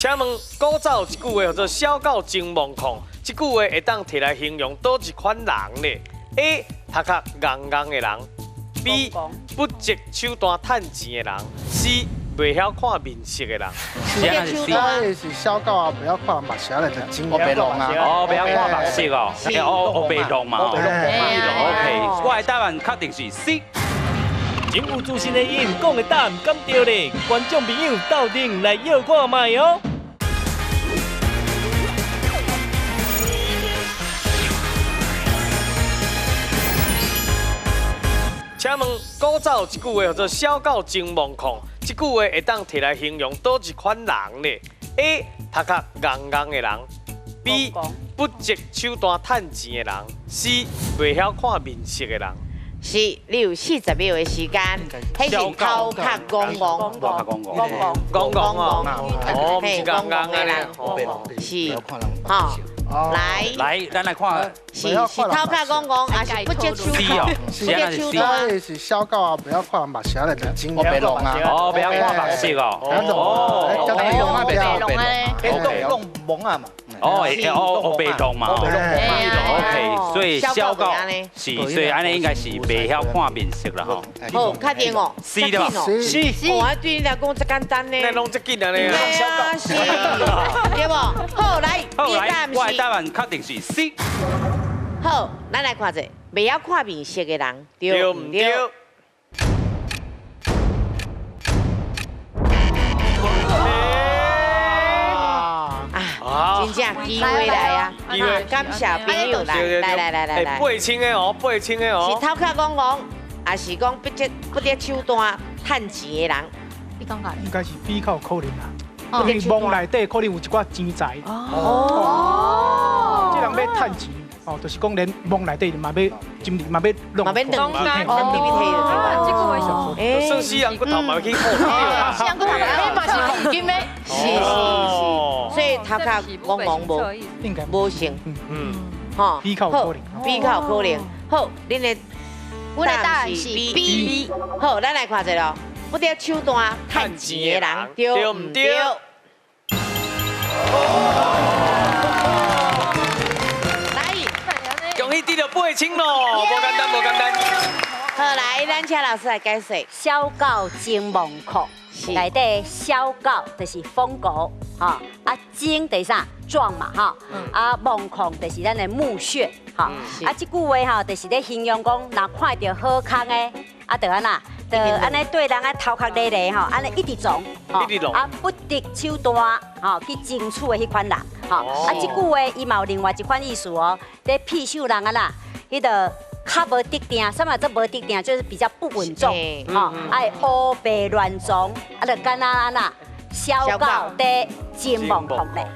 請問古早有一句話叫做“痟狗前望炕”，這句話會當提來形容佗一款人呢？A. 頭殼戇戇的人，B. 不擇手段趁錢的人，C. 袂曉看面色的人。是啊，是 C。我是痟狗啊，袂曉看目色咧，就真烏白弄啊。哦，袂曉看目色哦，哦，烏白弄嘛。OK，我的答案確定是 C。真有自信的𪜶講的答案敢對咧？觀眾朋友鬥陣來臆看覓哦。請問古早有一句話叫做“痟狗前望炕”，這句話會當提來形容佗一款人呢？A. 頭殼戇戇的人，B. 不擇手段趁錢的人，C. 袂曉看面色的人。是，你有40秒的時間，彼是頭殼戇戇，戇戇戇戇戇哦，哦，毋是戇戇的人，是，吼。來來，咱來看，是頭殼戇戇，還是不擇手段？不擇手段。是痟狗啊，袂曉看目色咧，就真烏白弄啊。哦，袂曉看目色哦。哦，白弄咧，弄弄蒙啊嘛。哦，哦，白弄嘛。OK，所以痟狗是，所以按呢應該是袂曉看面色啦吼。好，確定哦。是的吧？是。哇，對你來講這簡單呢。那攏這緊啊呢。痟狗是，對無？好，來，好來，我的答案確定是 C。好，咱來看者，袂曉看面色的人，對毋對？啊，真正機會來啊！感謝朋友來來來來來來。八千的哦，八千的哦。是頭殼戇戇，還是講不擇手段趁錢的人？你感覺？應該是比較有可能啦。因為墓內底可能有一寡錢財。哦。這人欲趁錢，哦，就是講連墓內底嘛欲進入嘛欲弄。嘛欲弄。哦。算死人骨頭嘛欲去破。死人骨頭，彼嘛是黃金的。是是是。所以頭殼戇戇無，無成。吼。比較有可能。比較有可能。好，恁的。阮的答案是 B。好，咱來看一下咯。不擇手段趁錢的人，對毋對？來，恭喜得著八千咯，無簡單，無簡單。好，來，咱請老師來解釋。痟狗前望炕，內底痟狗就是瘋狗，吼，啊精就是啥壯嘛，吼，啊望炕就是咱的墓穴，吼，啊這句話吼就是咧形容講，若看著好康的，啊就按怎？就按呢對人啊頭殼咧咧吼，按呢一直撞，啊不擇手段吼去爭取的彼款人，吼啊這句話伊嘛有另外一款意思哦，咧痞秀人啊啦，彼個較無得定，啥物做無得定，就是比較不穩重，吼愛烏白亂撞，啊就敢若按怎，痟狗佇前望炕咧。